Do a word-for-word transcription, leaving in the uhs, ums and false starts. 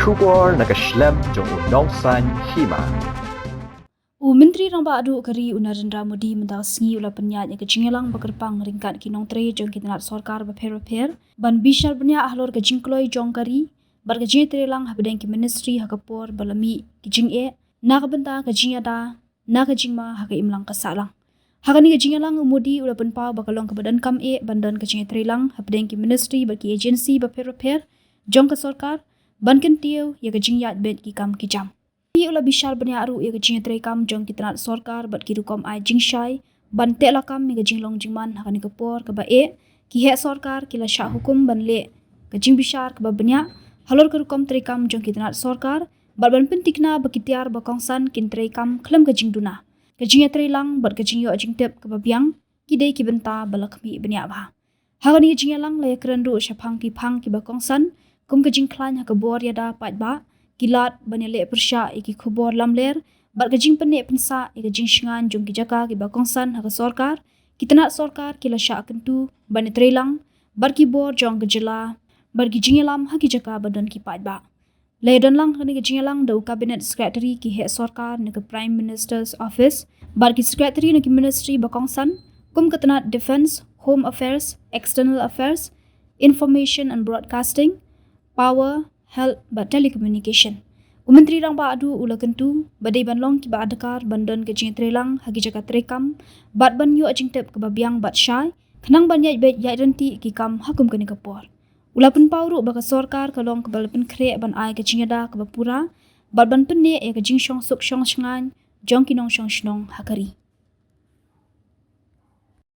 Khubor na ka shlem jong u Nongsaiñ Hima. U Myntri Rangbah Duh ka ri u Narendra Modi mynta ka sngi u la pynïaid ïa ka jingïalang ba kyrpang ryngkat ki nongtrei jong ki tnat sorkar bapher bapher ban bishar bniah halor ka jingkloi jong ka ri bad ka jingïatreilang hapdeng ki ministry ha ka por ba la mih ki jingeh na ka bynta ka jingïada na ka jingma ha ka imlang ka sahlang. Ha kane ka jingïalang u Modi u la pynpaw ba ka long kaba donkam eh ban don ka jingïatreilang hapdeng ki ministry bad ki agency bapher bapher jong ka sorkar ban kyntiew ïa ka jingïaid beit ki kam ki jam. Modi u la bishar bniah ruh ïa ka jingïatreikam jong ki tnat sorkar bad ki rukom ai jingshai ban teh lakam ïa ka jinglong jingman ha kane ka por kaba eh, ki heh sorkar ki la shah hukum ban leh ka jingbishar kaba bniah halor ka rukom treikam jong ki tnat sorkar bad ban pyntikna ba ki tiar ba kongsan kin treikam khlem ka jingduna, ka jingïatreilang bad ka jingïoh jingtip kaba biang ki dei ki bynta ba la khmih bniah bha. Ha kane ka jingïalang la ïakren ruh shaphang ki phang kiba kongsan kum ka jingkhlaiñ ha ka bor ïada paidbah, ki lad ban ïaleh pyrshah ïa ki khubor lamler bad ka jingpynneh pynsah ïa ka jingshngaiñ jong ki jaka kiba kongsan ha ka sorkar. Ki tnat sorkar ki la shah kyntu ban ïatreilang bad ki bor jong ka jylla bad ki jingïalam ha ki jaka ba don ki paidbah. La ïadonlang ha kane ka jingïalang da u Cabinet Secretary, ki heh sorkar na ka Prime Minister's Office bad ki secretary na ki ministry ba kongsan kum ka tnat Defence, Home Affairs, External Affairs, Information and Broadcasting, Power, Health bad Telecommunication. U Myntri Rangbah Duh u la kyntu ba dei ban long kiba adkar ban don ka jingïatreilang ha ki jaka treikam bad ban ïoh jingtip kaba biang bad shai khnang ban ïaid beit ïaid ryntih ki kam ha kum kane ka por. U la pynpaw ruh ba ka sorkar ka long kaba la pynkhreh ban ai ka jingïada kaba pura bad ban pynneh ïa ka jingshongsuk shongshngaiñ jong ki nongshong shnong ha ka ri.